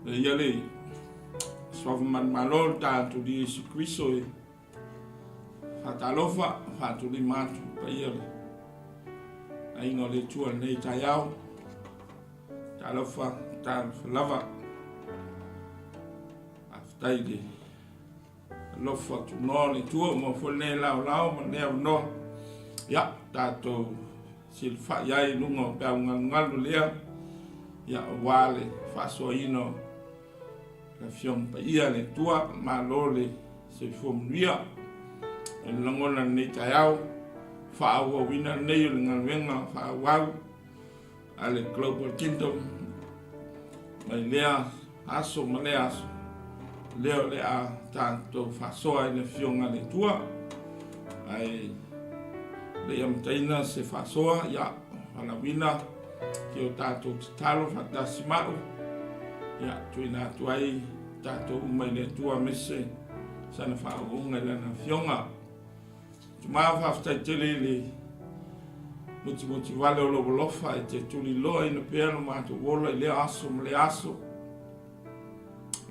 Le ia le suafa manumalo le tatou Alii Iesu Keriso e faatalofa faatulima atu i le paia o le aiga o le Atua i lenei taeao. Talofa, talofa lava. Faafetai i le alofa tunoa o le Atua ua maua foi lenei laolao ma lenei avanoa. Ia, tatou silafai ai i luga o peau galugalu lea, ia, aua le faasoaina o le Afioga Paia a le Atua, malo le soifua manuia. O le lagona i lenei taeao, faaauauina lenei o le galuega faaauau a le Global Kingdom mai lea aso ma lea aso, lea o le a tatou faasoa i le Afioga a le Atua. Ae le i amataina se faasoa, ia valaauina ki o tatou tatalo faatasi ma'u, ia tuuina atu ai tatou uma i le Atua aemaise sana faauuga i Lana Afioga. Tama, faafetai tele i le mutimuti vale o lou alofa e te tuliloaina pea lo matou ola i lea aso ma lea aso.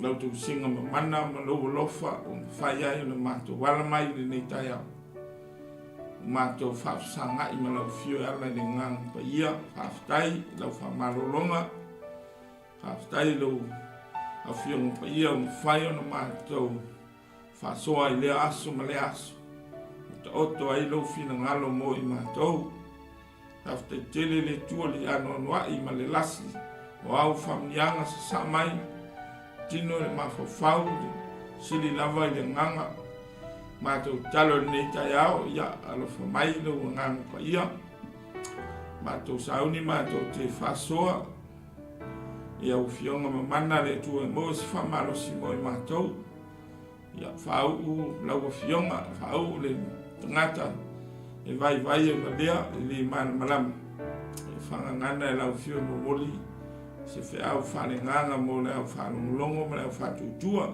Lau tausiga mamana ma lou alofa ua mafai ai ona matou ala mai i lenei taeao. Ua matou faafesagai ma lau afio e ala i le Agaga Paia. Faafetai i lau faamalologa. Faafetai i lou Afioga Paia ua mafai ona matou faasoa i lea aso ma lea aso. Ua taoto ai lou finagalo mo i matou. Faafetai tele le Atua le anoanoai ma le lasi o au faamanuiaga sasaa mai, tino i le mafaufau, le sili lava i le agaga. Matou tatalo i lenei taeao, ia alofa mai lou Agaga Paia. Matou sauni matou te faasoa i au Afioga mamana le Atua e maua se faamalosi mo i matou. Ia faauu lau Afioga, faauu le tagata e vaivai e valea e le malamalama. E fagagana e lau Afioga momoli se feau faaleagaga mo le au faalogologo ma le au faatuatua.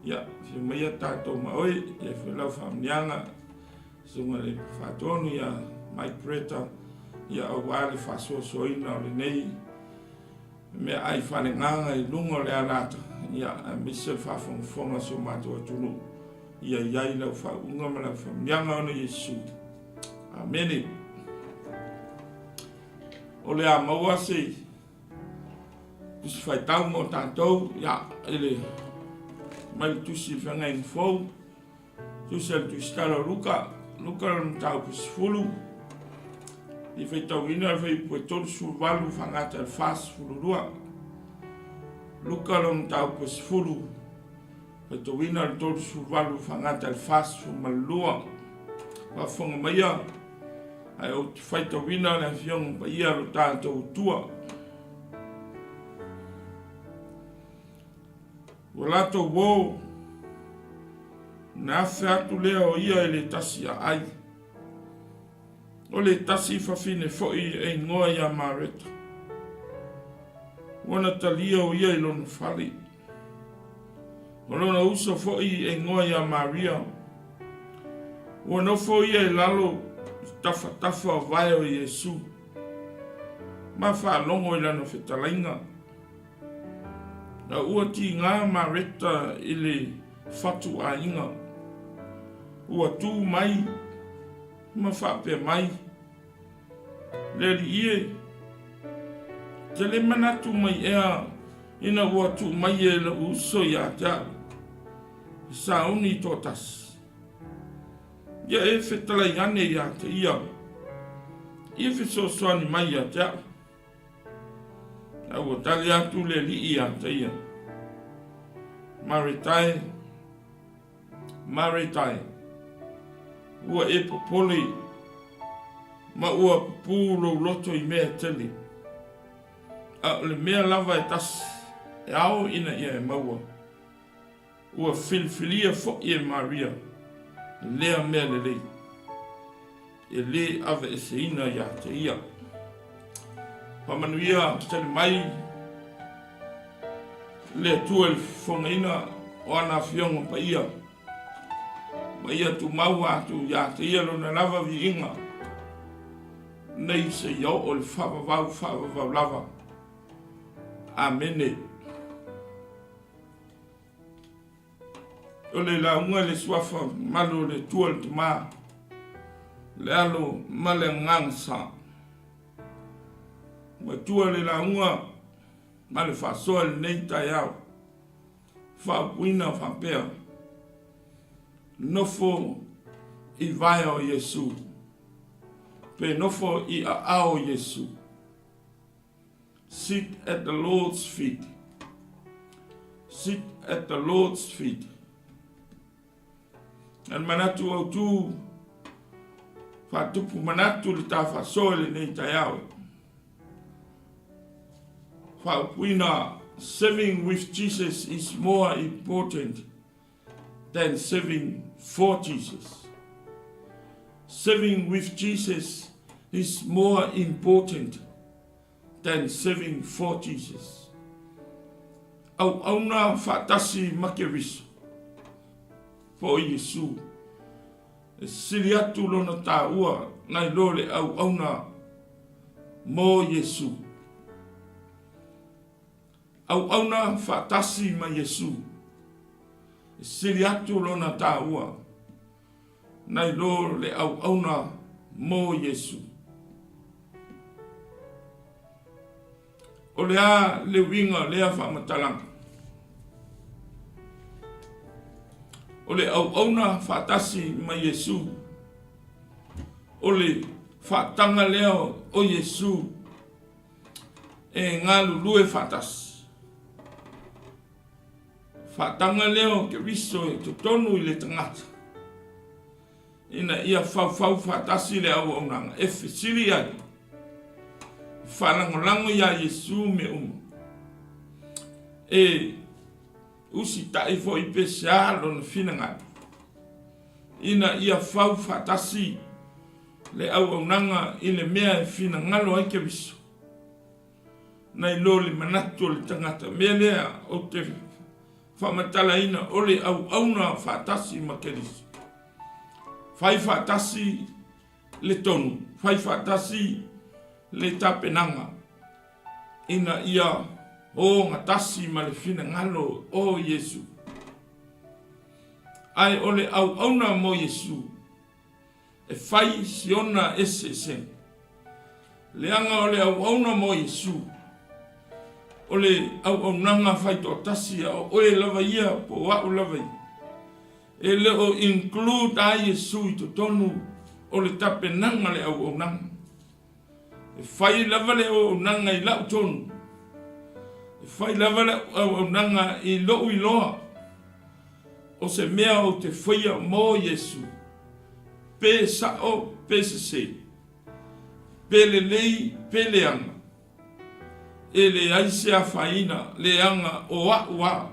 Ia, afio maia tatou ma oe, ia foi lau faamanuiaga, susuga i le Faatonu ia Mike Preta, ia aua le faasoasoaina o lenei meaai faaleagaga i luga o le alata, ia, aemaise le faafogafoga a si o matou atunuu, ia i ai lau faauuga ma lau faamanuiaga ona Iesu. Amene. O le a maua se tusi faitau mo tatou, ia, i le mai le tusi i le Feagaiga Fou, Tusi a le Tusitala o Luka, Luka lona mataupu 10, i faitauina le fuaiupu e 38 faagata i le 42. Luka lona mataupu 10, faitauina le 38 faagata i le 42. Faafofoga maia, ae ou te faitauina le Afioga Paia lo tatou Atua. Ua latou o, ona afe atu lea o ia i le tasi aai. O le tasi fafine foi e igoa ia Mareta. Ua na talia o ia i lona fale. O lona uso foi e igoa ia Maria. Ua nofo ia i lalo i tafatafa o vae o Iesu, ma faalogo i lana fetalaiga. A ua tiga Mareta i le fatu aiga, ua tu mai ma faapea mai, Le Alii e, te le manatu mai ea ina ua tuu mai e lou uso ia te au e sauni toatasi? Ia e fetalai ane ia te ia, ia fesoasoani mai ia te au. A ua tali atu le alii ia te ia, Mareta e, Mareta e, ua e popole ma ua pupū lou loto i mea e tele, a o le mea lava e tasi e ao ina ia e maua. Ua filifilia foi e Maria lea mea lelei, e lē aveeseina ia te ia. Faamanuia tele mai le Atua i le fofogaina o ana Afioga Paia, ma ia tumau atu ia te ia lona lava viiga, nei seia oo i le faavavau faavavau lava. Amene. O le lauga i le Suafa mamalu o le Atua le Tama, le Alo ma le Agaga Sa. Ua tua le lauga ma le faasoa i lenei taeao, faaupuina faapea, Nofo i vae o Iesu, pe nofo i aao o Iesu. Sit at the Lord's feet. Sit at the Lord's feet. E manatu autu faatupu manatu le ta faasoa i lenei taeao. Faaupuina, Serving with Jesus is more important than serving for Jesus. Serving with Jesus is more important than serving for Jesus. Auauna faatasi ma Keriso, po o Iesu, e sili atu lona tāua nai lo le auauna mo Iesu. Auauna faatasi ma Iesu, e sili atu lona tāua nai lo le auauna mo Iesu. O le a le uiga o lea faamatalaga? O le auauna faatasi ma Iesu, o le faataga lea o Iesu e galulue faatasi. Faataga lea o Keriso i totonu i le tagata, ina ia faufau faatasi le auaunaga e fesili ai, e faalagolago iā Iesu mea uma. E usitai foi pe sea lona finagalo, ina ia fau faatasi le auaunaga i le mea e finagalo ai Keriso, nai lo le manatu o le tagata. Mea lea ou te faamatalaina o le auauna faatasi ma Keriso. Fai faatasi le tonu, fai faatasi le tapenaga ina ia ogatasi ma le finagalo o Iesu. Ae o le auauna mo Iesu, E fai si ona eseesega. Leaga o le auauna mo Iesu, o le auaunaga faitoatasi a o oe lava ia po o a'u lava ia. E le o include a Iesu i totonu o le tapenaga le auaunaga. E fai lava le auaunaga i la'u tonu. E fai lava le auaunaga i lo'u iloa. O se mea ou te faia mo Iesu, pe sa'o pe sesē, pe lelei pe leaga, e leai se afaina leaga o a'u a,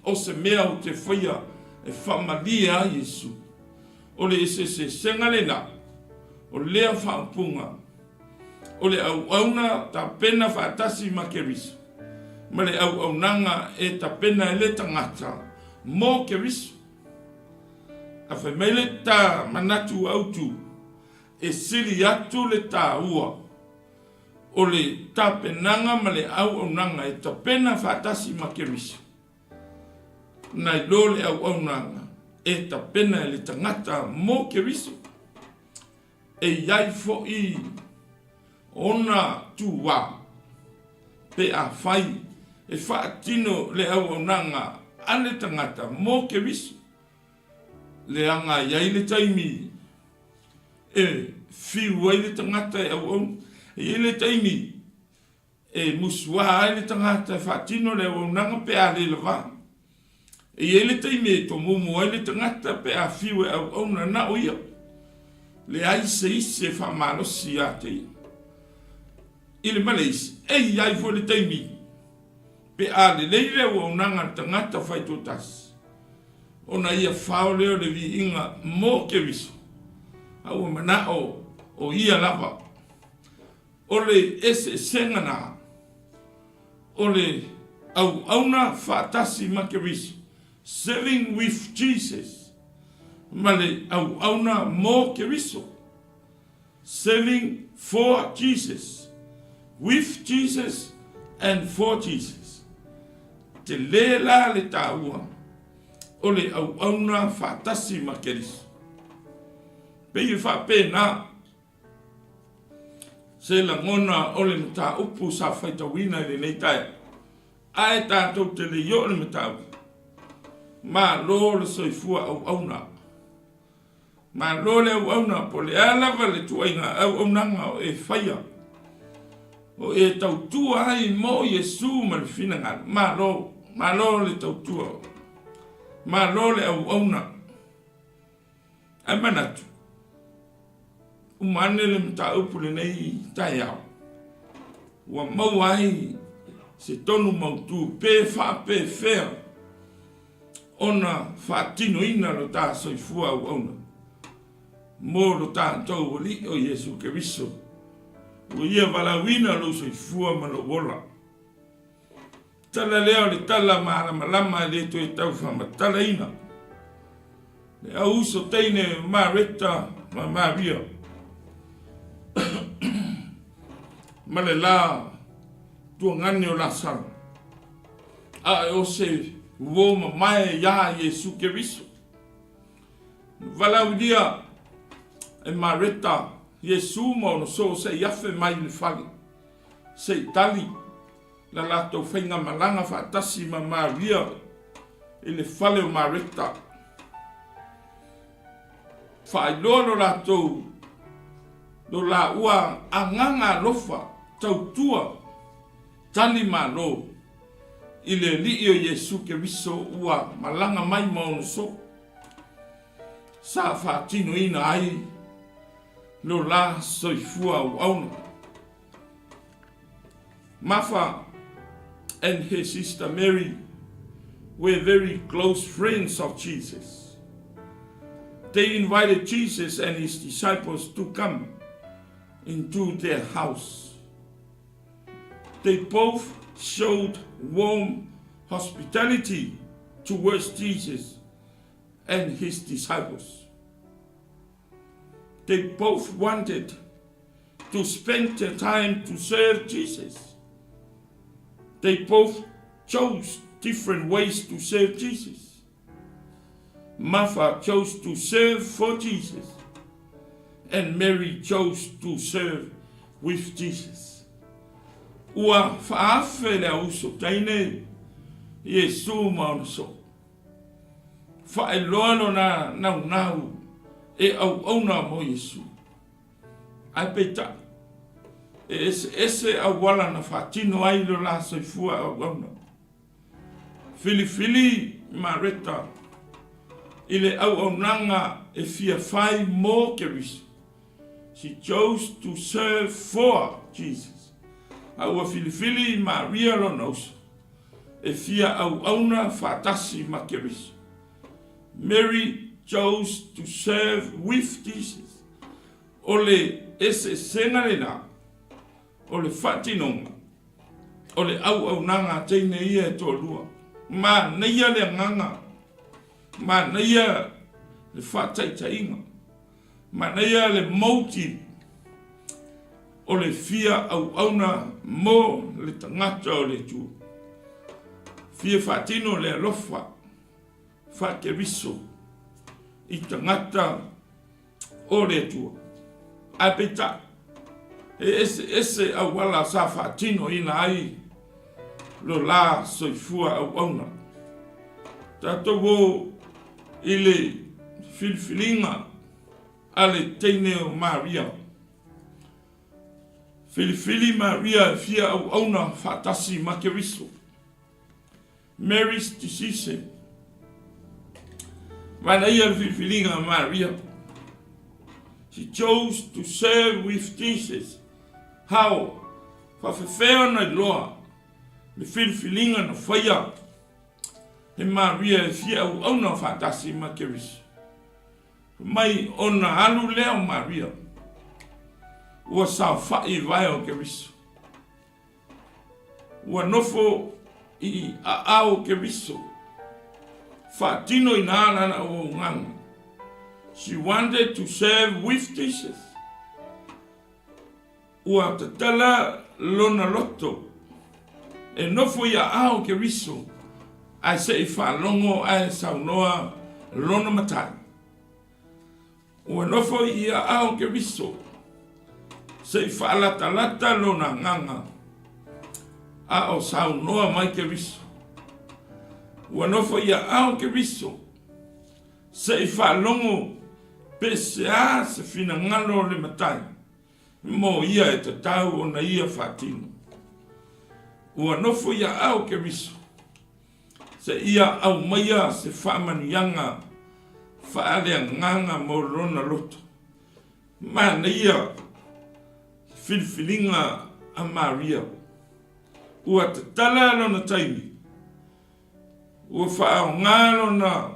o se mea ou te faia e faamalie ai Iesu. O le eseesega lena o lea faaupuga. O le auauna tapena faatasi ma Keriso, ma le auaunaga e tapena e le tagata mo Keriso. A fai mai le ta manatu autu, e sili atu le taua o le tapenaga ma le auaunaga e tapena faatasi ma Keriso, nai lo le auaunaga e tapena e le tagata mo Keriso. E i ai foi ona tūā pe afai e faatino le auaunaga a le tagata mō Keriso, leaga i ai le taimi e whiu ai le tagata e auauna, e i ai le taimi E musuā ai le tagata e faatino le auaunaga pe a le lavā. E i ai le taimi e tomumu ai le tagata pe a fiu e auauna na o ia. Leai se isi e faamalosi ia te ia. I le male isi, e i ai foi le taimi pe a lelei le auaunaga a le tagata faitoatasi, ona ia fao lea o le viiga mo Keriso, a ua manao o ia lava. O le eseesega na, o le auauna faatasi ma Keriso, serving with Jesus, ma le auauna mo Keriso, serving for Jesus, with Jesus and for Jesus. Tele la le taua. o le auauna faatasi ma Keriso. Pei e faapena se lagona o le mataupu sa faitauina i lenei taeao, ae tatou te le i oo i le mataupu, malo le soifua auauna. Malo le auauna, po o le a lava le ituaiga auaunaga o e faia, o e tautua ai mo Iesu ma le finagalo. Malo, malo le tautua, malo le auauna. Ae manatu, uma ane le mataupu lenei taeao, ua maua ai se tonu mautu pe faapefea ona faatinoina lo ta soifua auauna mo lo tatou Alii o Iesu Keriso, ua Ia valaauina lou soifua ma lou ola. Tala lea o le tala malamalama e le toe tau faamatalaina. Le au uso teine o Mareta ma Maria ma le la tuagane o Lasalo. A o se uo mamae iā Iesu Keriso. Valaaulia e Mareta Iesu ma ona soo se i afe mai i le fale, se i tali la latou faigamalaga faatasi ma Maria i le fale o Mareta. Faailoa lo latou lo laua agaga alofa tautua tali malo i le Alii o Iesu Keriso ua malaga mai ma ona soo, sa faatinoina ai lo la soifua auauna. Martha and her sister Mary were very close friends of Jesus. They invited Jesus and his disciples to come into their house. They both showed warm hospitality towards Jesus and his disciples. They both wanted to spend their time to serve Jesus. They both chose different ways to serve Jesus. Martha chose to serve for Jesus, and Mary chose to serve with Jesus. Ua faafe le auso teine Iesu ma ona soo. Faailoa lona naunau e auauna mo Iesu. Ae peitai, e eseese auala na faatino ai lo la soifua auauna. Filifili Mareta i le auaunaga e fia fai mo Keriso. She chose to serve for Jesus. A ua filifili Maria lona uso e fia auauna faatasi ma Keriso. Mary chose to serve with Jesus. O le eseesega lena o le faatinoga o le auaunaga a teine ia e toalua. Manaia le agaga, manaia le faataitaiga, manaia le motive o le fia auauna mo le tagata o le Atua. Fia faatino le alofa faa-Keriso i tagata o le Atua. Ae peitai, e eseese auala sa faatinoina ai lo la soifua auauna. Tatou o i le filifiliga a le teine o Maria. Filifili Maria e fia auauna faatasi ma Keriso. Mary's decision. Manaia le filifiliga a Maria. She chose to serve with Jesus. How? Faafefea ona iloa le filifiliga na faia e Maria e fia auauna faatasi ma Keriso. Mai ona alu lea o Maria ua saofai i vae o Keriso. Ua nofo i aao o Keriso, faatino ina lana auaunaga. She wanted to serve with Jesus. Ua tatala lona loto e nofo i aao o Keriso. Ae se i faalogo ae saunoa lona matai. Ua nofo i aao Keriso, se i faalatalata lona agaga, a o saunoa mai Keriso. Ua nofo i aao Keriso, se i faalogo pe sea se finagalo o le Matai mo ia e tatau ona ia faatino. Ua nofo i aao Keriso, Seia aumaia se faamanuiaga faaleagaga mo lona loto. Manaia filifiliga a Maria. Ua tatala lona taimi, ua faaaoga lona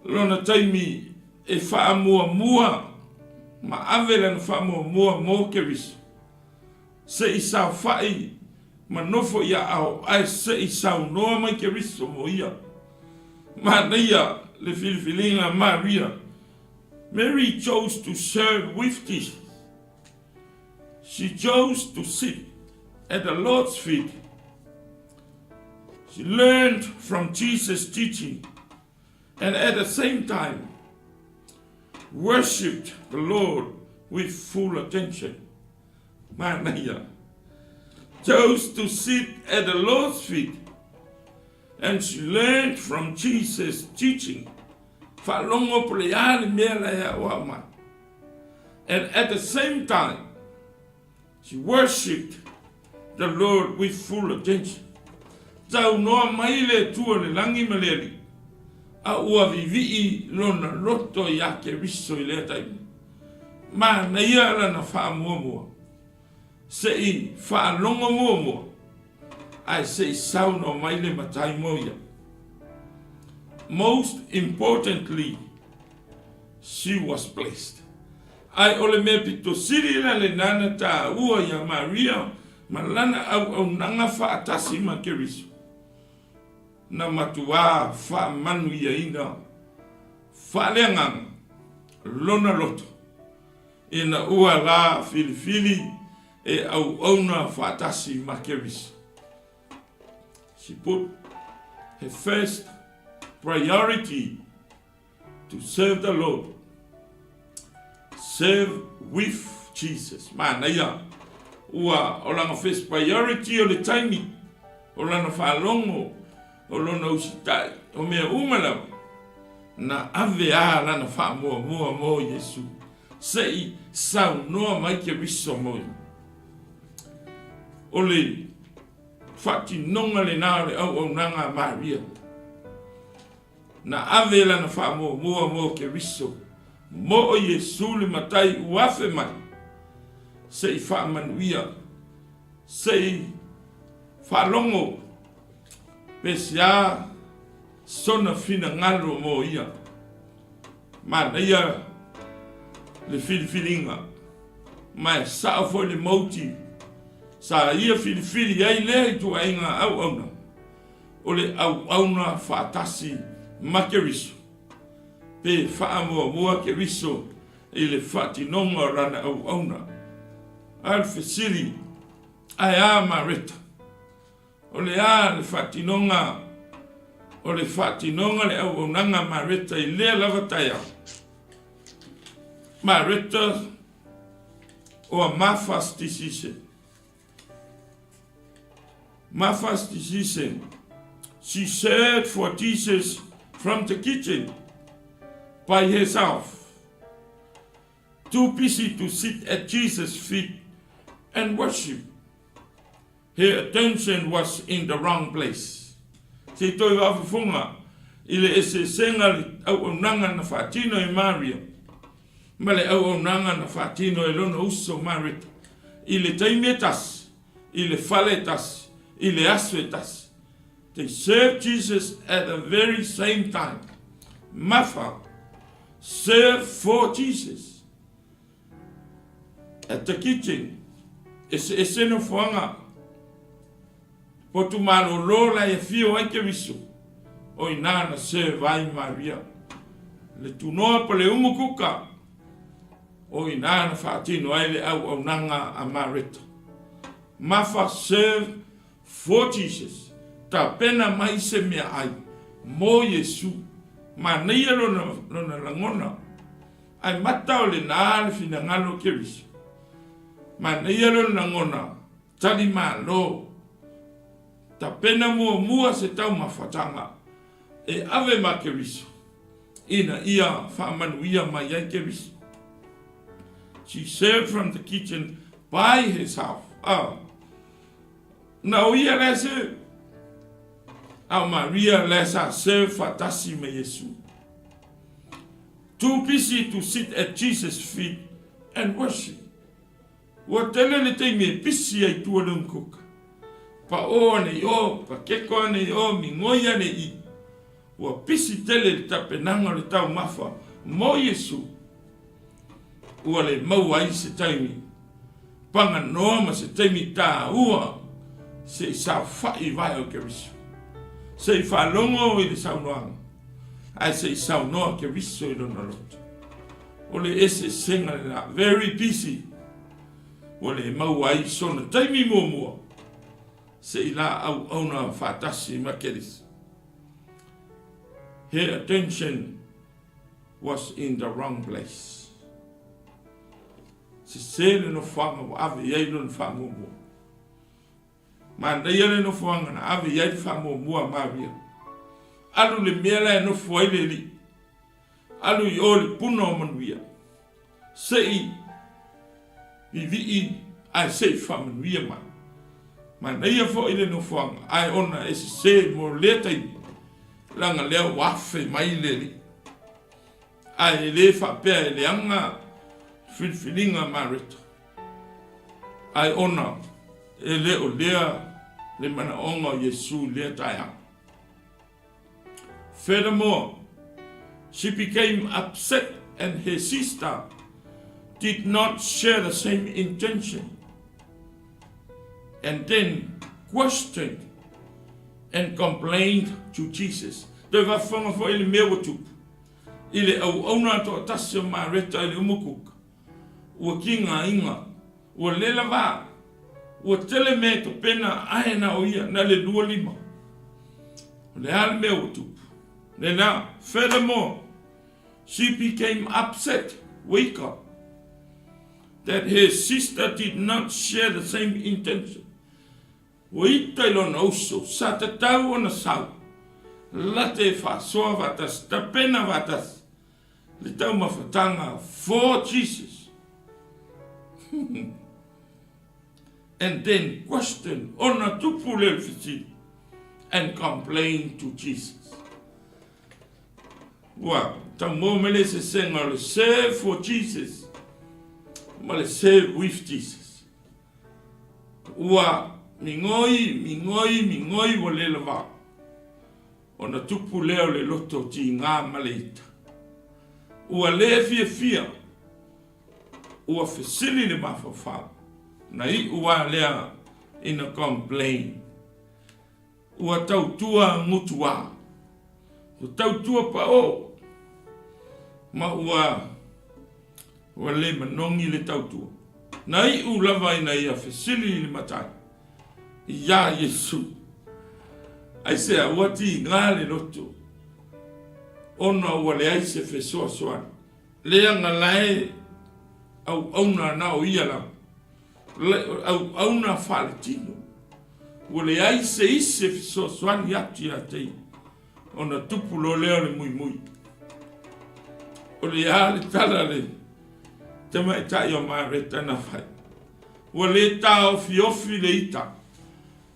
lona taimi e faamuamua ma ave lana faamuamua mo Keriso. Se i saofai ma nofo i aao ae se i saunoa mai Keriso mo ia. Manaia le filifiliga a Maria. Mary chose to serve with Jesus. She chose to sit at the Lord's feet. She learned from Jesus' teaching and at the same time worshipped the Lord with full attention. Manaia chose to sit at the Lord's feet and she learned from Jesus' teaching. Faalogo po le a le mea la e aoao mai. And at the same time, She worshipped the Lord with full attention. Tau noa mai le Atua le lagi ma le alii, a ua vivii lona loto iā Keriso i lea taimi. Manaia lana faamuamua, se i faalogo muamua, ae se i saunoa mai le Matai mo ia. Most importantly, She was blessed. Ae o le mea pito sili la lena na tāua iā Maria ma lana auaunaga faatasi ma Keriso, na matuā faamanuiaina faaleagaga lona loto, ina ua la filifili e auauna faatasi ma Keriso. She put her first priority To serve the Lord. Serve with Jesus. Manaia. Ua o lana first priority o le taimi, o lana faalogo, o lona usitai, o mea uma lava, na ave a lana faamuamua mo Iesu, se i saunoa mai Keriso mo ia. O le faatinoga lena o le auaunaga a Maria. Na ave lana faamuamua mo Keriso, mo o Iesu le Matai ua afe mai, se i faamanuia, se i faalogo pe sea sona finagalo mo ia. Manaia le filifiliga, ma e sao foi le mauti sa ia filifili ai lea ituaiga auauna. o le auauna faatasi ma Keriso, pe faamuamua Keriso i le faatinoga o lana auauna. A o le fesili, Ae a Mareta? O le a le faatinoga o le faatinoga le auaunaga a Mareta i lea lava taeao? Mareta or Martha's decision. Martha's decision. She served for Jesus from the kitchen by herself. Too busy to sit at Jesus' feet and worship. Her attention was in the wrong place. Se i toi faafofoga i le eseesega le auaunaga na faatino e Maria ma le auaunaga na faatino e lona uso Mareta i le taimi e tasi, i le fale e tasi, i le aso e tasi. They served Jesus at the very same time. Martha served for Jesus at the kitchen. Eseese nofoaga. Potu malōlō la e afio ai Keriso, o inā na serve ai Maria. Le tunoa po le umu kuka, o inā na faatino ai le auaunaga a Mareta. Martha served for Jesus. Tapena mai se meaai mo Iesu. Manaia lona, lona lagona. Ae mata o lena le finagalo o Keriso. Manaia lona lagona, tali malo. Tapena muamua se taumafataga e ave ma Keriso, ina ia faamanuia mai ai Keriso. She served from the kitchen by herself. Ah. Na o ia lea serve. A o Maria lea sa serve faatasi ma Iesu. Too busy to sit at Jesus feet and worship. Ua tele le taimi e pisi ai tua le umukuka. Pa o ane i o, pa keko ane i o, migoi ane i. Ua pisi tele le tapenaga o le taumafa mo Iesu. Ua le maua ai se taimi paganoa ma se taimi tāua se i saofaʻi i vae o Keriso, se i faalogo i le saunoaga, ae se i saunoa Keriso i lona loto. O le eseesega lena, very busy, ua le maua ai sona taimi muamua se i la auauna faatasi ma Keriso. Her attention was in the wrong place. Sese le nofoaga ua ave i ai lona faamuamua. Manaia le nofoaga na ave i ai le faamuamua a Maria. Alu le mea la e nofo ai le alii. Alu i o le puna o manuia. Se i vivii ae se i faamanuia mai. Manaia foi le nofoaga ae ona e sese mo lea taimi, leaga lea ua afe mai le alii. Ae e le faapea e leaga filifiliga Mareta, ae ona e le o lea le manaoga o Iesu i lea taeao. Furthermore, she became upset and her sister did not share the same intention and then questioned and complained to Jesus. Toe faafofoga foi i le mea ua tupu i le auauna toatasi o Mareta i le umukuka. Ua kigaina, ua lela va, ua tele mea e topena ae na o ia, na le 25. O le a le mea ua tupu? Lena, furthermore, she became upset, wake up, that her sister did not share the same intention. Ua ita i lona uso, sa tatau ona sau, late e faasoa faatasi, tapena faatasi, le taumafataga for Jesus. And then question, ona tupu lea o le fesili, and complain to Jesus. Ua taumua mai le eseesega o le serve for Jesus ma le serve with Jesus. Ua migoi, migoi, migoi ua le lava. Ona tupu lea o le loto tigā ma le ita. Ua le fiafia, ua fesili le mafaufau, na iu a lea ina complain. Ua tautua gutuā, ua tautua paʻō, ma ua ua le manogi le tautua. Na iʻu lava ina ia fesili i le matai, iā Iesu, Aisea ua tigā le loto, ona ua leai se fesoasoani? Leaga lae auauna na o ia lava, auauna faaletino. Ua leai se isi e fesoasoani atu ia te ia, ona tupu loa lea o le muimui. O le a le tala a le tamaitai o Mareta na fai? Ua le taofiofi le ita,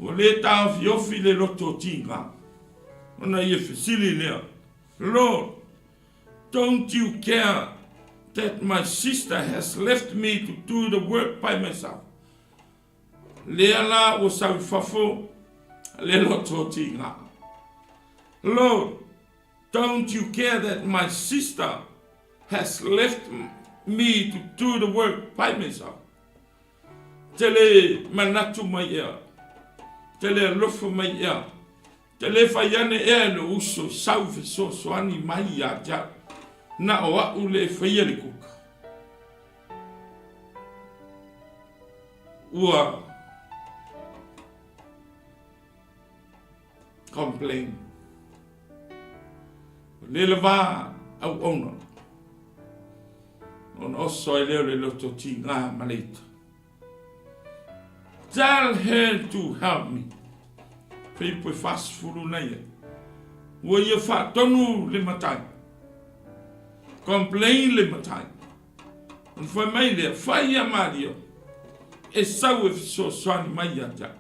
ua le taofiofi le loto tiga. Ona ia fesili lea, Lord, don't you care that my sister has left me to do the work by myself? Lea la ua sau i fafo le loto tiga. Lord, don't you care that my sister has left me to do the work by myself? Te le manatu mai ea, te le alofa mai ea, te le fai ane ea e lou uso sau fesoasoani mai ia te au, na o a'u le e faia le kuka. Ua. Complain. O le lava auauna. Ona oso ai lea o le loto tigā ma le ita. Tell her to help me. Filipo e 40 na ia. Ua ia faatonu le matai. Complain le matai. Ona fai mai lea, fai ia Maria e sau e fesoasoani mai ia te au.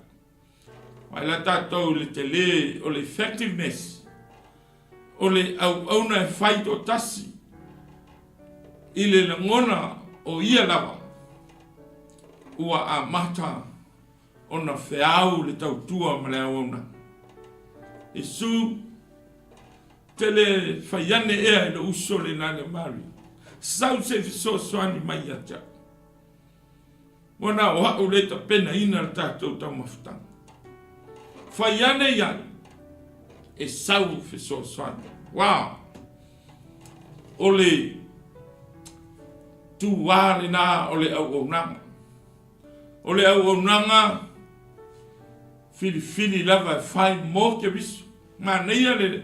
Vaai la tatou i le tele o le effectiveness o le auauna e fai toatasi i le lagona o ia lava ua amata ona feau le tautua ma le auaunaga. Iesu, te le fai ane ea i lou uso lena le Maria, sau se i fesoasoani mai ia te au. Ua na o a'u lea e tapenaina le tatou taumafataga. Fai ane i ai e sau fesoasoani. Wow! O le tūā lena o le auaunaga. O le auaunaga filifili lava e fai mo Keriso. Manaia le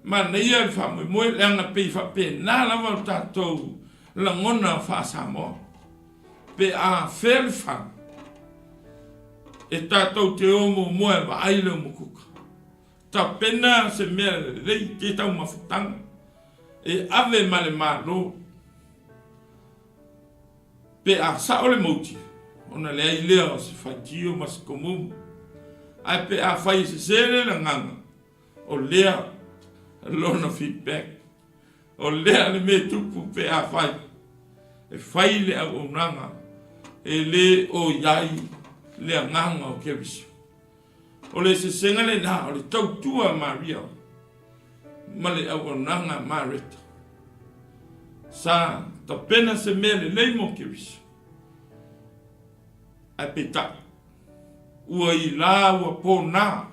manaia le faamoemoe leaga pei faapena lava o tatou lagona faa-Samoa. Pe a fea le fale, e tatou te o muamua e vaai le umukuka. Tapena se mea lelei te taumafataga e ave ma le Malo. Pe a sao le motive, ona leai lea o se faitio ma se komumu. Ae pe a fai e sese le lagaga, o lea lona feedback. O lea le mea e tupu pe a fai e fai le auaunaga e le o i ai le agaga o Keriso. O le sesega lena o le tautua a Maria ma le auaunaga a Mareta. Sa tapena se mea lelei mo Keriso. Ae peitai, ua i la ua pona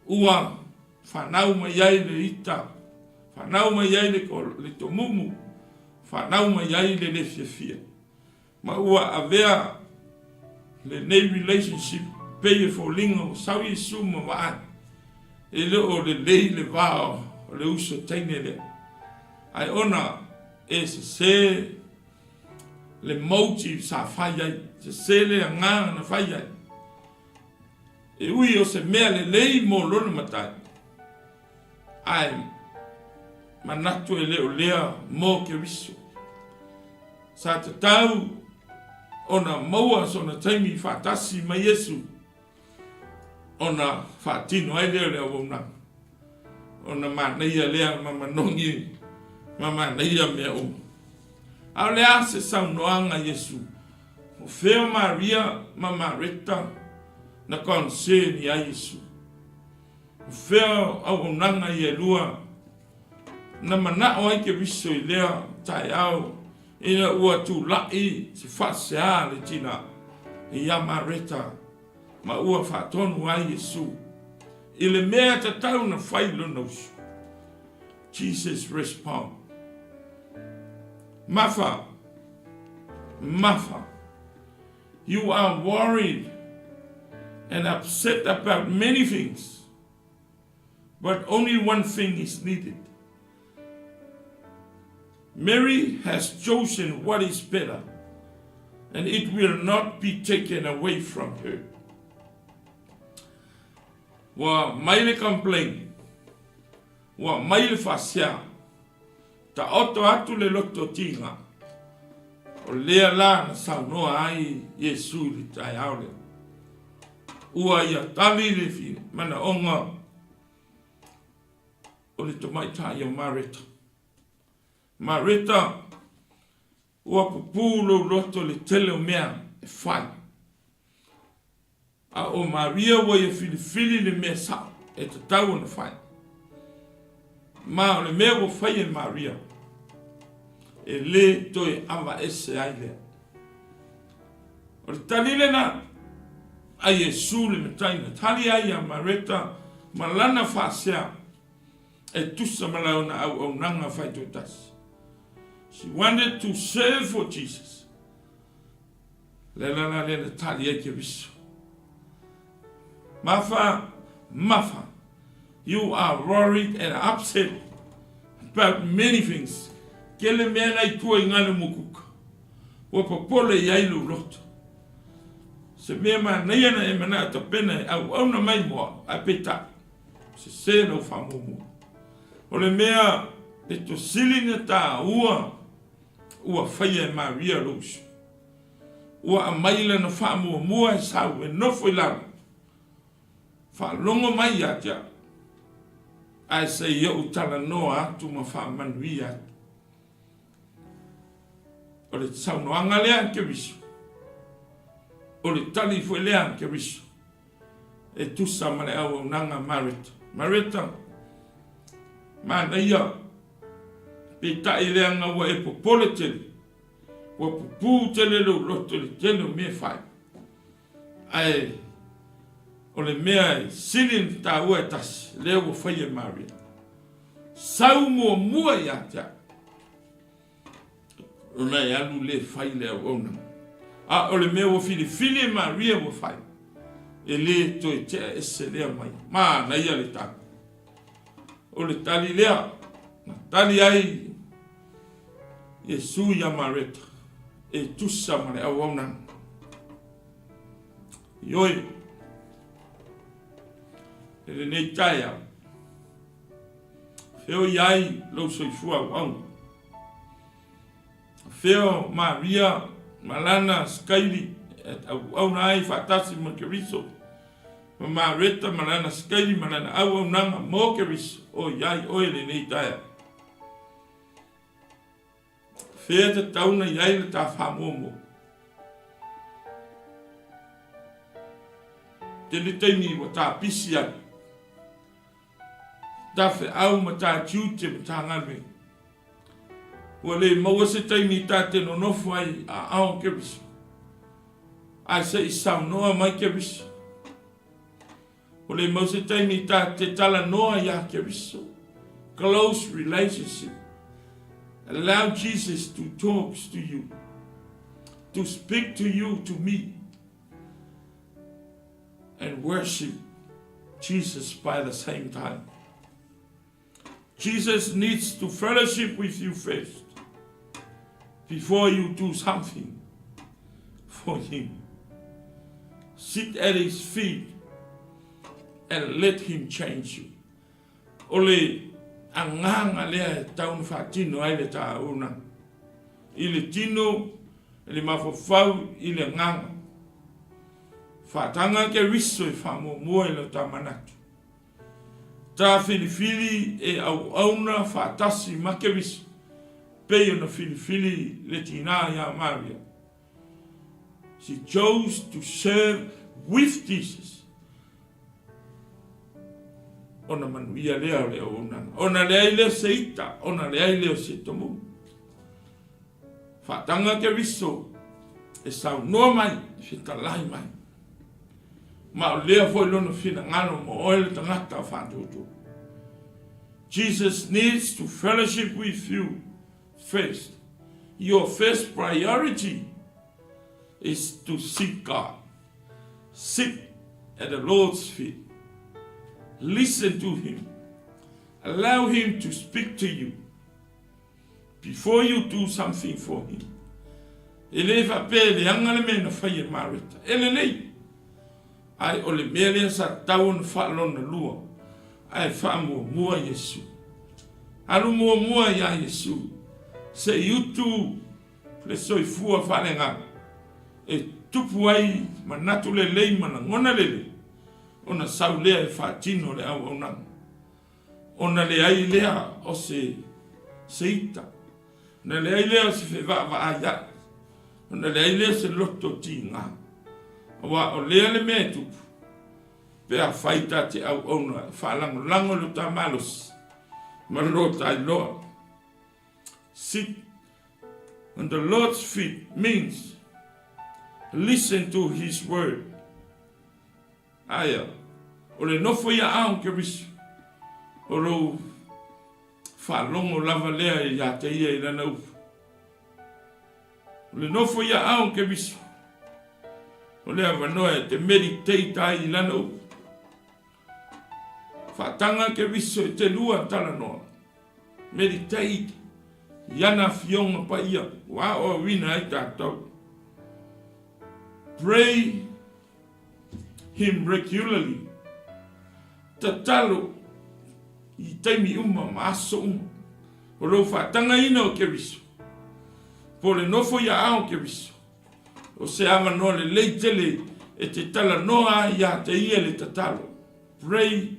Ua fanau mai ai le ita, fanau mai ai le tomumu, fanau mai ai le le fiafia. Ma ua avea lenei relationship pei e foliga ua sau Iesu ma vaai, e le o lelei le va o le uso teine lea. Ae ona e sese le motive sa fai ai, sese le agaga na fai ai. E ui o se mea lelei mo lona matai, ae manatu e le o lea mo Keriso. Sa tatau ona maua sona taimi faatasi ma Iesu ona faatino ai lea o le auaunaga, ona manaia lea ma manogi ma manaia mea uma. A o le a se saunoaga a Iesu? O fea o Maria ma Mareta na concern i ai Iesu? O fea o auaunaga ia e lua na manao ai Keriso i lea taeao ina ua tula'i se faasea a le tina ia Mareta ma ua faatonu ai Iesu i le mea tatau na fai lona uso? Jesus respond, Mafa, Mafa, you are worried and upset about many things, but only one thing is needed. Mary has chosen what is better, and it will not be taken away from her. Ua mai le complaint, ua mai le faasea, taoto atu le loto tiga, o lea la na saunoa ai Iesu i le taeao lea. Ua ia tali le manaoga o le tamaitai o Mareta. Mareta, ua pupū lou loto i le tele o mea e fai. A o Maria ua ia filifili le mea sao e tatau ona fai. Ma o le mea ua fai e Maria, e le toe avaese ai lea. O le tali lena a Iesu le Matai na tali ai iā Mareta ma lana faasea e tusa ma lana auaunaga faitoatasi. She wanted to serve for Jesus. Le ala la lea na tali ai Keriso. Mafa, Mafa, you are worried and upset about many things. Tele mea na i tua i ngale mukuka. Ua popole i ai lou loto. Se mea manaia na e manao tapena e auauna mai mo au, ae peitai, sese lau faamuamua. O le mea pito sili na taua ua faia e Maria lou uso. Ua aumai lana faamuamua e sau e nofo i lalo, faalogo mai ia te au, ae se i ou talanoa atu ma faamanuia atu. O le saunoaga lea a Keriso, o le tali foi lea a Keriso e tusa ma le auaunaga a Mareta. Mareta, manaia, peitai leaga ua e popole tele, ua pupū tele lou loto i le tele o mea e fai. Ae o le mea e sili ona taua e tasi, lea ua faia e Maria. Sau muamua ia te au, ona e alu le fai le auaunaga. A o le mea ua filifili e Maria ua fai, e le toe tea ese lea mai. Manaia le tali. O le tali lea na tali ai Iesu iā Mareta e tusa ma le auaunaga. Ioe, i lenei taeao, feo i ai lou soifua auauna. Fea o Maria ma lana sikaili e auauna ai faatasi ma Keriso, ma Mareta ma lana sikaili ma lana auaunaga mo Keriso, o i ai oe i lenei taeao. Fea tatau na i ai le ta faamuamua? Tele taimi ua ta pisi ai, ta feau ma ta tiute ma ta galuega. Ua le maua se taimi ta te nonofo ai a ao Keriso. Ae se i saunoa mai Keriso. Ua le mau se taimi ta te talanoa iā Keriso. Close relationship. Allow Jesus to talk to you, to speak to you, to me, and worship Jesus by the same time. Jesus needs to fellowship with you first before you do something for him. Sit at his feet and let him change you. O le agaga lea e tau na faatino ai le tauna i le tino, i le mafaufau, i le agaga. Faataga Keriso e faamuamua i lo ta manatu. Ta filifili e auauna faatasi ma Keriso, pei ona filifili le tinā iā Maria. She chose to serve with Jesus. Ona manuia lea o le auaunaga. Ona leai lea o se ita, ona leai lea o se tomumu. Faataga Keriso e saunoa mai, e fetalai mai. Ma o lea foi lona finagalo mo oe le tagata o faatuatua. Jesus needs to fellowship with you first. Your first priority is to seek God. Sit at the Lord's feet. Listen to him. Allow him to speak to you. Before you do something for him. E le faapea e leaga le mea na fai e Mareta. E lelei. Ae o le mea lea sa tatau ona faalona lua, ae faamuamua Iesu. Alu muamua iā Iesu, se i utu le soifua faaleagaga e tupu ai manatu lelei ma lagona lelei, ona sau lea e faatino le auaunaga. Ona leai lea o se seita, ona leai lea o se fevaavaaia'i, ona leai lea o se loto tigā. Aua o lea le mea e tupu, pe afai ta te auauna e faalagolago i lo ta malosi ma lo ta iloa. Sit on the Lord's feet means listen to his word. Aia, o le nofo ia ao Keriso, o lou faalogo lava lea ia te ia i lana upu. O le nofo ia ao Keriso, o le avanoa e te meditate ai i lana upu. Faataga Keriso e te lua talanoa. Meditate i ana afioga paia ua aoaoina ai tatou. Pray him regularly. Tatalo i taimi uma ma aso uma. O lou faatagaina o Keriso, po o le nofo i aao o Keriso, o se avanoa lelei tele e te talanoa ai ia te ia le tatalo. Pray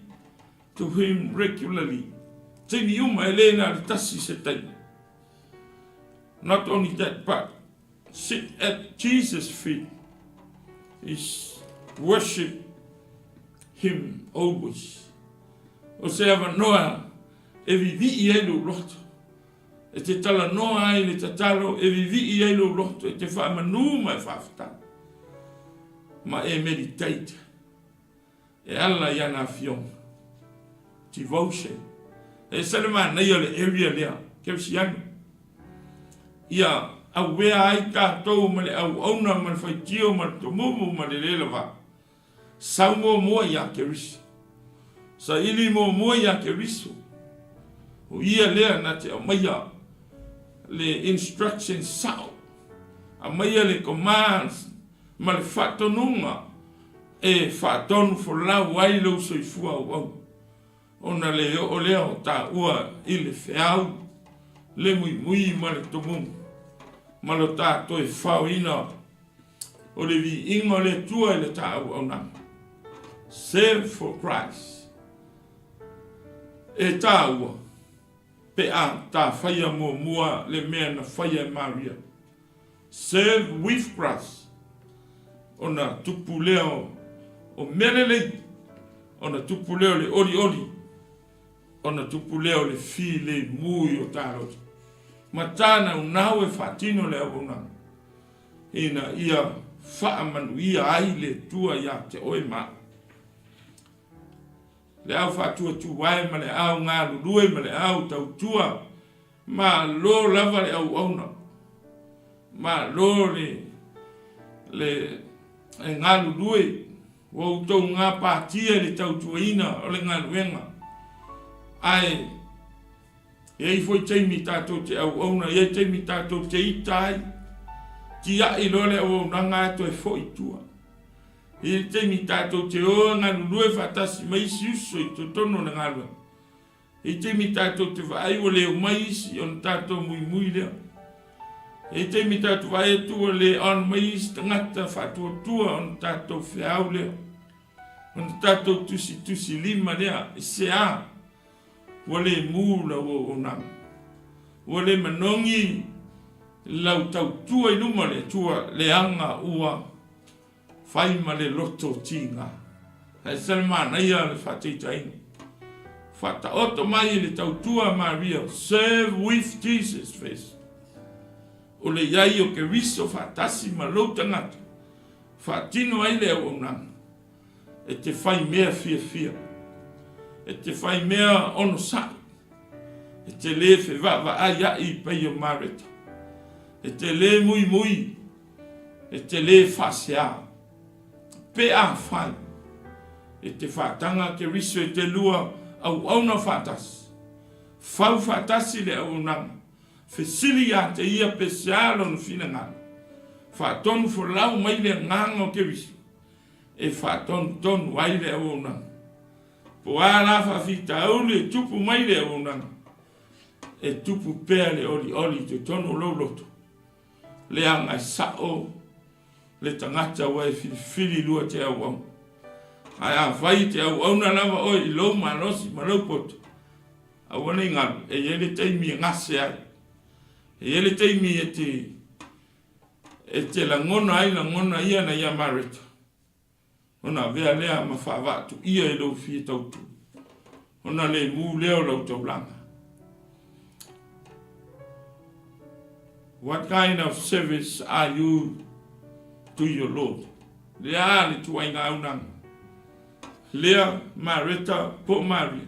to him regularly. Taimi uma e le na o le tasi se taimi. Not only that but sit at Jesus feet is worship him always. O se avanoa e vivii ai lou loto, e te talanoa ai le tatalo, e vivii ai lou loto, e te faamanu ma e faafetai, ma e meditate. E ala i ana afioga. Devotion. E ese le manaia o le area lea, Kerisiano. Ia awea ai tatou ma le auauna ma le faitio ma le tomumu ma le le lava. Sau muamua ia Keriso. Saili muamua ia Keriso. O ia lea na te aumaia le instruction sao. Aumaia le commands ma le faatonuga e faatonu folau ai lou soifua auau, ona le oo lea o taua i le feau, le muimui ma le tomumu, ma lo ta toe faoina o le viiga o le Atua i le ta auaunaga. Serve for Christ. E taua, pe a ta faia muamua le mea na faia e Maria. Serve with Christ, ona tupu lea o mea lelei, ona tupu lea o le olioli, ona tupu lea o le filemu i o ta loto. Ma tānaunau e faatino le auaunaga, ina ia faamanuia ai le Atua ia te oe ma au. Le au faatuatuae ma le au galulue ma le au tautua, Malo lava le auauna, malo le, le e galulue, ua outou gapatia i le tautuaina o le galuega. Ae e i ai foi taimi tatou te auauna, e i ai taimi tatou te ita ai, tiai loa le auaunaga ae toe foi i tua. E i ai taimi tatou te o e galulue faatasi ma isi uso i totonu o le galuega. I taimi tatou te vaai ua le omai isi ona tatou muimui lea. I taimi tatou vaai atu ua le on mai isi tagata faatuatua ona tatou feau lea. Ona tatou tusitusi lima lea, i se a? Ua le mu lau auaunaga. Ua le manogi lau tautua i luma o le Atua leaga ua Fai ma le loto tiga. E ese le manaia o le faataitaiga. Faataoto mai i le tautua a Maria, Serve with Jesus first. O le i ai o Keriso faatasi ma lou tagata, faatino ai le auaunaga. E te fai mea fiafia. E te fai mea onosai. E te le fevaavaaia'i pei o Mareta. E te le muimui. E te lē faasea pe afai e te faataga Keriso e te lua auauna faatasi, fau faatasi le auaunaga, fesili ia te ia pe sea lona finagalo, faatonu folau mai le agaga o Keriso e faatonutonu ai le auaunaga. Po a la faafitauli e tupu mai le auaunaga, e tupu pea le olioli i totonu o lou loto. Leaga e sao le tagata ua e filifili lua te auauna. Ae afai e te auauna lava oe i lou malosi ma lou poto, aua ne i galu, e i ai le taimi e gase ai. E i ai le taimi e te, e te lagona ai lagona ia na ia Mareta. Ona avea lea ma faavaatuia i lou fia tautu, ona le mu lea o lau taulaga. What kind of service are you to your Lord? Lea le tuaiga aunaga. Lea Mareta po o Maria.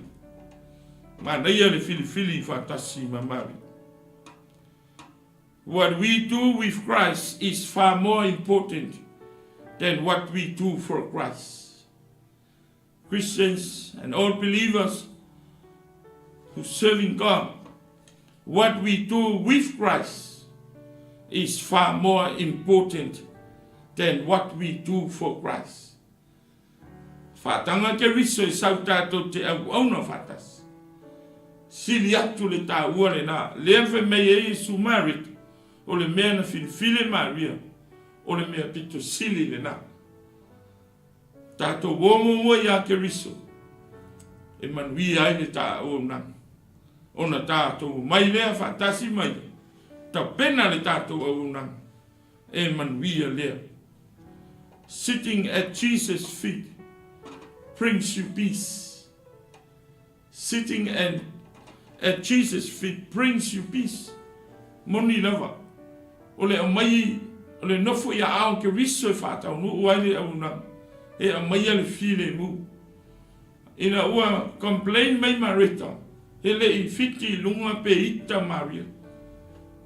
Manaia le filifili faatasi ma Maria. What we do with Christ is far more important than what we do for Christ. Christians and all believers who serving God, what we do with Christ is far more important than what we do for Christ. Whaatanga Keriso e sau tātou te auauna whaatasi. Sili atu le tāua le nā. Lea whai mei e Iesu Marit, o le mea na filifili e Maria, o le mea pito sili le nā. Tātou o muamua iā Keriso, e manuia ai le tā auaunaga. Ona tātou mai lea whaatasi mai, tapena le tātou auaunaga, e manuia lea. Sitting at Jesus' feet brings you peace. Sitting and at Jesus feet brings you peace. Moni lava. O le aumai, o le nofo i aao Keriso e faataunuu ai le auaunaga, e aumaia le filemu. Ina ua complain mai Mareta, e le i fiti i luga pe ita Maria.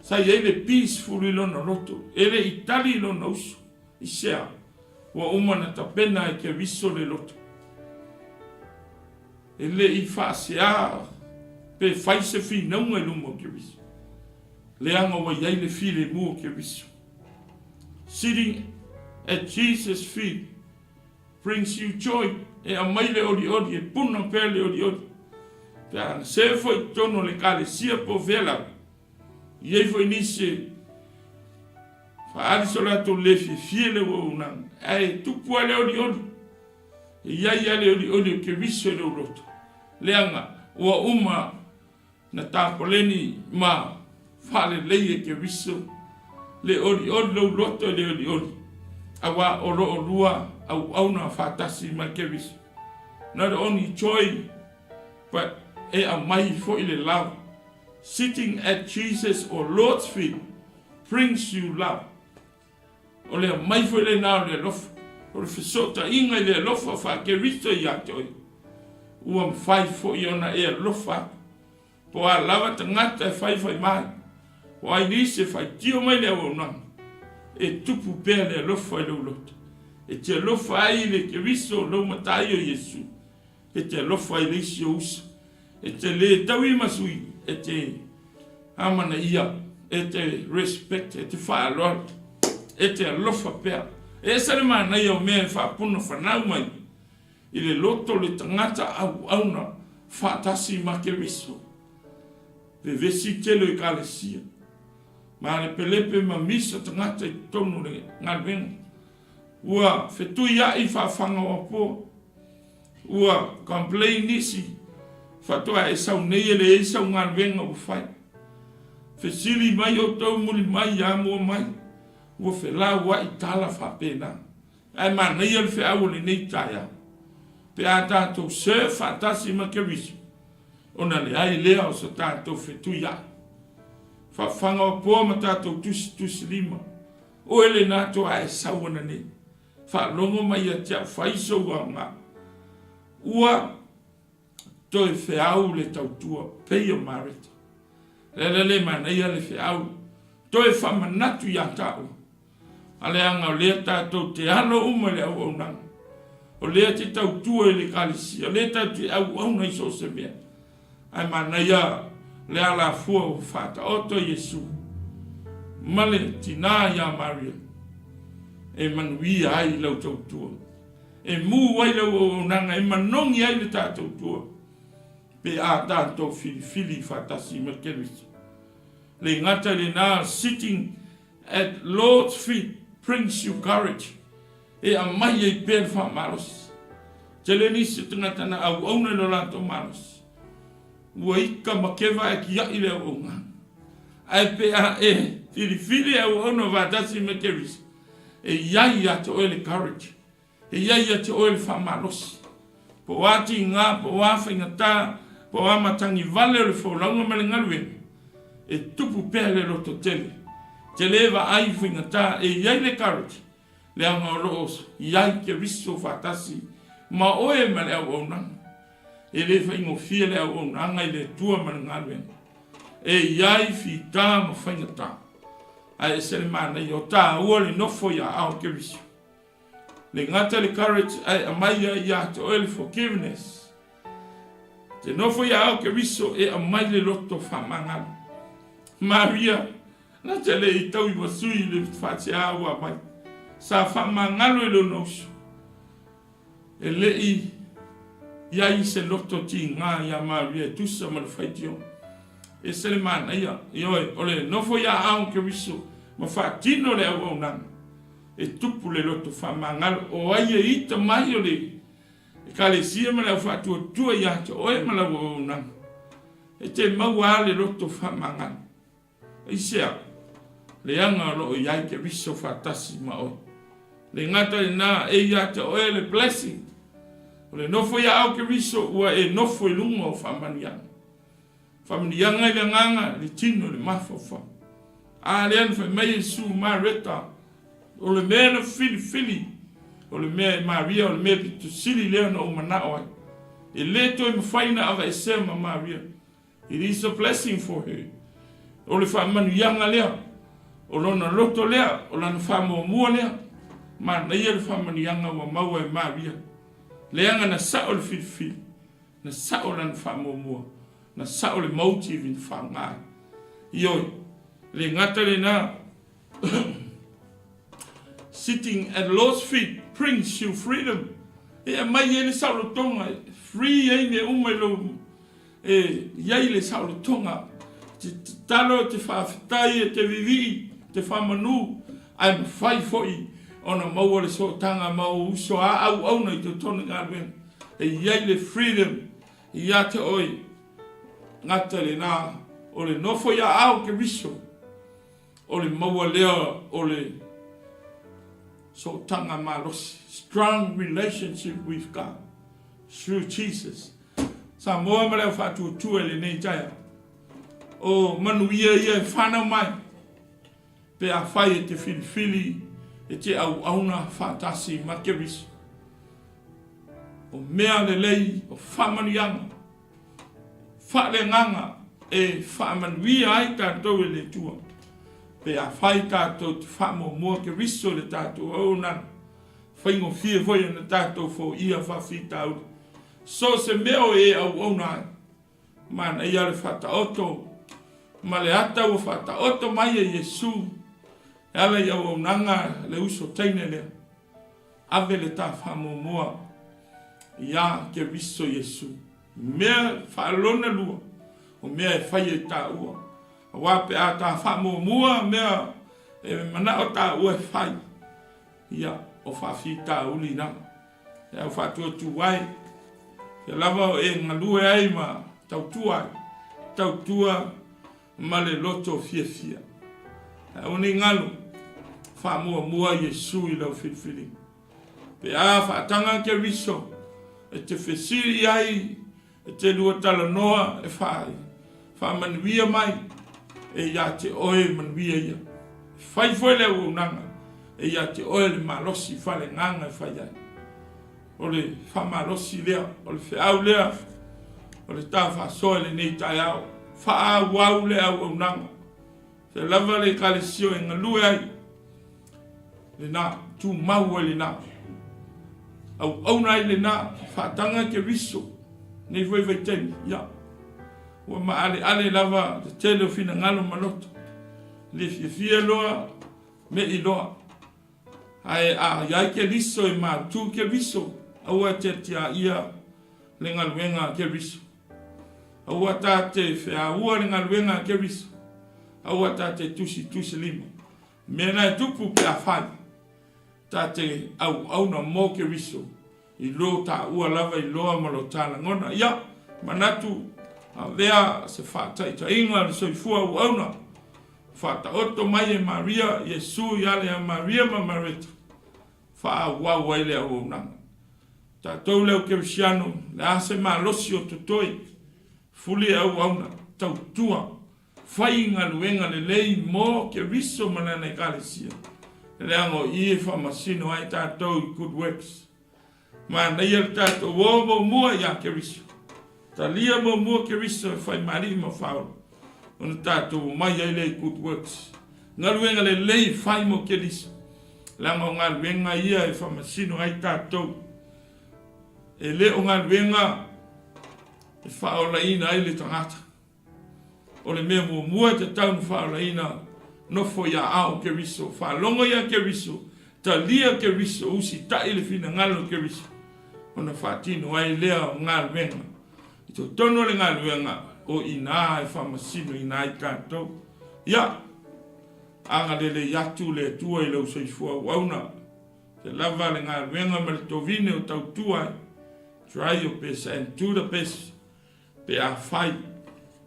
Sa i ai le peaceful i lona loto, e le i tali i lona uso. I sea, ua uma na tapena e Keriso le loto. E le i faasea pe fai se finauga i luma o Keriso. Leaga ua i ai le filemu o Keriso. Sitting at Jesus feet brings you joy, e aumai le olioli, e puna pea le olioli. Pe a na se foi i totonu o le ekalesia po o fea lava, i ai foi nisi e faaali so latou le fiafia i le auaunaga, ae tupu lava le olioli. E i ai lava le olioli o Keriso i lou loto, leaga ua uma na tapoleni ma faalelei e Keriso le olioli lou loto i le olioli, auā o lo olua auauna faatasi ma Keriso. Not only joy, but e aumai foi le love. Sitting at Jesus or Lord's feet brings you love. O le aumai foi lena o le alofa, o le fesootaiga i le alofa faa-Keriso ia te oe, ua mafai foi ona e alofa atu. Po o a lava tagata e faifai mai, po o ai nisi e faitio mai le auaunaga, e tupu pea le alofa i lou loto. E te alofa ai i le Keriso o lou Mataio Iesu, E te alofa i le isi o uso. E te le tauimasui, e te amanaia, e te respect, e te faaaloalo, e te alofa pea. E ese le manaia o mea e faapuna fanau mai i le loto o le tagata auauna faatasi ma Keriso. Vevesi tele o Ekalesia, malepelepe ma misa tagata i totonu o le galuega. Ua fetuia'i faafagaoapoa. Ua complain nisi, faatoa e sau nei e leai sau galuega ua fai. Fesili mai outou muli mai ia mua mai, ua felaua'i tala faapena. Ae manaia le feau o lenei taeao, pe a tatou serve faatasi ma Keriso, ona leai lea o so tatou fetuia'i. Faafagaoapoa ma tatou tusitusilima. Oe lena toa e sau ana nei. Faalogo mai ia te au fai sou aoga. Ua toe feau le tautua pei o Mareta. Le ala le manaia le feau toe faamanatu ia taua. A leaga o lea tatou te alo uma i le auaunaga. O lea te tautua i le Ekalesia, o lea tatou te auauna i so o se mea. Ae manaia le alafua ua faataoto e Iesu ma le tinā iā Maria e manuia ai lau tautua, e mū ai lau auaunaga, e manogi ai le tā tautua pe a tātou filifili faatasi ma Keriso. Le gata i lenā, sitting at Lord's feet brings you courage. E aumai ai pea le faamalosi. Tele nisi o tagata na auauna i lo latou malosi. Ua ika ma keva ae kiaʻi le auaunaga. Ae pe a e filifili e auauna faatasi me Keriso, e i ai ia te oe le courage, e i ai ia te oe le faamalosi. Po o a tigā, po o a faigata, po o a matagi vale o le folauga ma le galuega, e tupu pea le lototele. Tele vaai i faigata, e i ai le courage, Leaga o lo o i ai Keriso faatasi ma oe ma le auaunaga. E le faigofie le auaunaga i le Atua ma le galuega. E i ai fita ma faigata. Ae ese le manaia o taua le nofo i aao Keriso. Le gata le courage ae aumai ai ia te oe le forgiveness. Te nofo ia ao Keriso e aumai le loto faamagalo. Maria, na te le i tau i wasui le faatea ua aumai. Sa faamagalo e lona uso. E le i i ai se loto tiga iā Maria e tusa ma le faitioga. E ese le manaia, ioe, o le nofo iā ao Keriso ma faatino le auaunaga. E tupu le loto faamagalo. O ai e ita mai o le Ekalesia ma le au faatuatua iā te oe ma lau auaunaga? E te maua a le loto faamagalo. Aisea? Leaga o lo o i ai Keriso faatasi ma oe. Le gata lena, e ia te oe le blessing. O le nofo ia ao Keriso ua e nofo i luga o faamanuiaga. Faamanuiaga i le agaga, i le tino, i le mafaufau. A lea na fai mai Iesu, Mareta, o le mea na filifili, o le mea e Maria, o le mea pito sili lea na ou manao ai. E le toe mafai na aveesea ma Maria. It is a blessing for her. O le faamanuiaga lea, o lona loto lea, o lana faamuamua lea. Manaia le faamanuiaga ua maua e Maria. Leaga na sao le filifili, na sao lana faamuamua, na sao le motive na faaaoga ai. Ioe, le gata lena, Sitting at Lord's feet brings you freedom. E aumai ai le saolotoga, e free ai mea uma i lou e i ai le saolotoga. Te tatalo, te faafetai, e te vivii, te faamanu, ae mafai foi ona maua le sootaga ma ou uso a auauna i totonu i galuega. E i ai le freedom ia te oe, gata lena o le nofo i aao Keriso. O le maua lea o le sootaga malosi, strong relationship with God through Jesus. Samoa ma le au faatuatua i lenei taeao. O manuia ia e whanau mai, pe a whai e te whiriwhiri, e te auauna whātasi ma Keriso. O mea lelei, o whamanuianga, Faaleagaga e faamanuia ai tatou e le Atua, pe afai tatou te faamuamua Keriso i le tatou auaunaga, faigofie foi ona tatou foia faafitauli. So o se mea o e auauna ai, manaia le faataoto ma le ata ua faataoto mai e Iesu e ala i auaunaga le uso teine lea. Ave le ta faamuamua iā Keriso Iesu. Mea faalona lua, o mea e fai ai tāua. Aua pe a ta faamuamua mea e manao tāua e fai, ia, o faafitauli na. E au faatuatua ai, ia lava o e galue ai ma tautua ai, tautua ma le loto fiafia. Ae aua ne i galo, faamuamua Iesu i lau filifiliga. Pe a faataga Keriso e te fesili i ai, e te lua talanoa e faamanuia mai, e ia te oe manuia ia. E fai foi le auaunaga, e ia te oe le malosi faaleagaga e fai ai. O le faamalosi lea, o le feau lea, o le ta faasoa i lenei taeao. Faaauau le auaunaga. Fea lava le Ekalesia e galue ai, lena, tumau ai lena. Auauna ai lena, faataga Keriso, nei foi vaitaimi, ia. Ua maaleale lava le tele o finagalo ma loto. Le fiafia loa, me'i loa. Ae a i ai Keriso e mautu Keriso, aua e tiatiaia le galuega a Keriso. Aua ta te feaua le galuega a Keriso, aua ta te tusitusi lima. Mea na e tupu pe a fai, ta te auauna mo Keriso, i lo taua lava i loa ma lo ta lagona. Ia, manatu, avea se faataitaiga le soifua auauna, faataoto mai e Maria, Iesu i ale a Maria ma Mareta, faaauau ai le auaunaga. Tatou le au Kerisiano, le a se malosi o totoe, fuli e auauna, tautua, fai galuega lelei mo Keriso ma Lana Ekalesia, leaga o i e faamasino ai tatou i good works. Manaia le tatou o muamua iā Keriso. Talia muamua Keriso e fai ma Alii ma Faaola, ona tatou omai ai lea i good works. Galuega lelei e fai mo Keriso. Leaga o galuega ia e faamasino ai tatou. E le o galuega e faaolaina ai le tagata. O le mea muamua e tatau ona faaolaina, nofo i aao o Keriso, faalogo ia Keriso, talia Keriso, usitai le finagalo o Keriso, ona faatino ai lea o galuega. I totonu o le galuega, o i ina e faamasinoina ai tatou. Ia, agalelei atu le Atua i lou soifua auauna, te lava le galuega ma le tovine o tautua ai. Try your best and do the best pe afai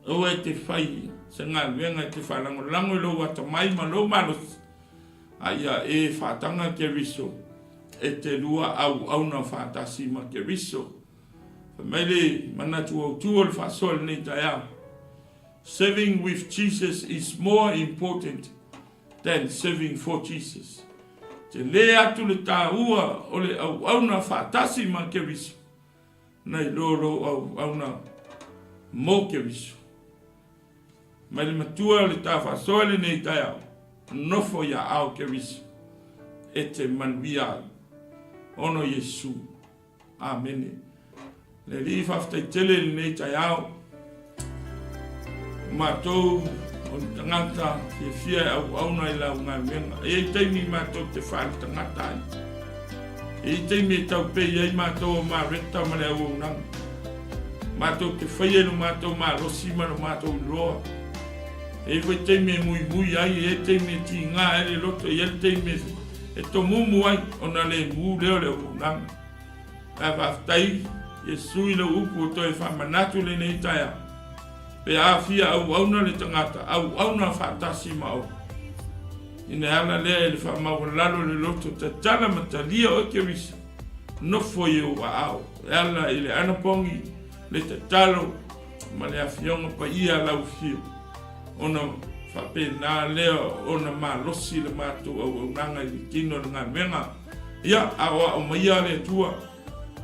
aua e te fai se galuega e te faalagolago i lou atamai ma lou malosi, a ia e faataga Keriso e te lua auauna faatasi ma Keriso. Fai mai le manatu autu o le faasoa i lenei taeao, Serving with Jesus is more important than serving for Jesus. Tele atu le taua o le auauna faatasi ma Keriso nai lo lou auauna mo Keriso. Mai le matua o le ta faasoa i lenei taeao, nofo i aao Keriso e te manuia ai. Ona o Iesu. Amene. Le Alii faafetai tele i lenei taeao. O matou o ni tagata fiafia e auauna i lau galuega. E i ai taimi matou te faaletagata ai. E i ai taimi e taupei ai matou o Mareta ma le auaunaga. Matou te faia i lo matou malosi ma lo matou iloa. E i ai foi taimi e muimui ai, e i ai taimi e tiga ai le loto, e i ai le taimi e tomumu ai ona le mu lea o le auaunaga. Ae faafetai Iesu i lou upu ua toe faamanatu lenei taeao. Pe a fia auauna le tagata, auauna faatasi ma oe. Ina e ala lea i le faamaualalo i le loto tatala ma talia oe Keriso, nofo i ou aao, e ala i le anapogi, le tatalo, ma le afioga paia a lau afio, ona faapena lea ona malosi le matou auaunaga i le tino o le galuega. Ia, aoao maia le Atua,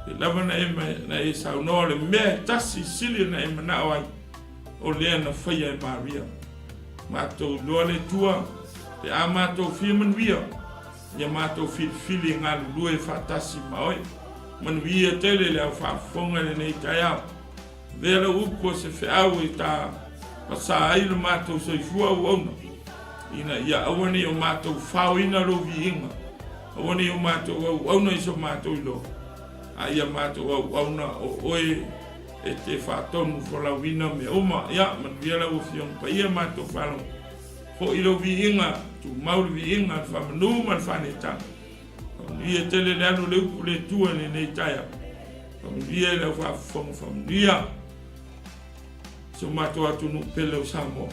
e lava na e, na e saunoa o le mea e tasi sili na e manao ai, o lea na faia e Maria. Matou iloa le Atua, pe a matou fia manuia, ia matou filifili e galulue faatasi ma oe. Manuia tele le au faafofoga i lenei taeao. Avea lau upu o se feau e ta pasa ai lo matou soifua auauna, ina ia aua ne i o matou faoina lou viiga, aua ne i o matou auauna i so matou iloa, a ia matou auauna o oe e te faatonu folauina mea uma. Ia, manuia lau Afioga Paia matou faalogo. Foi lou viiga, tumau le viiga, le faamanu ma le faaneetaga. Faamanuia tele le alu o le upu le Atua i lenei taeao. Faamanuia i lau faafofoga, faamanuia si o matou atunuu pele o Samoa.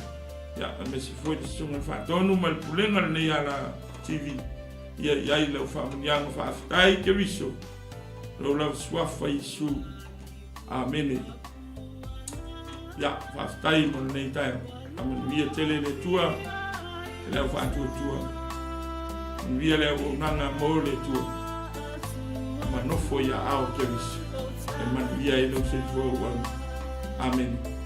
Ia, aemaise foi le Susuga i le Faatonu ma le Pulega o lenei ala TV. Ia i ai lau faamanuiaga faafetai Keriso, lou lava suafa Iesu. Amene. Ia, faafetai mo lenei taeao. Faamanuia tele le Atua i le au faatuatua. Manuia le auaunaga mo le Atua. Ma nofo i aao Keriso. E manuia ai lou soifua auauna. Amene.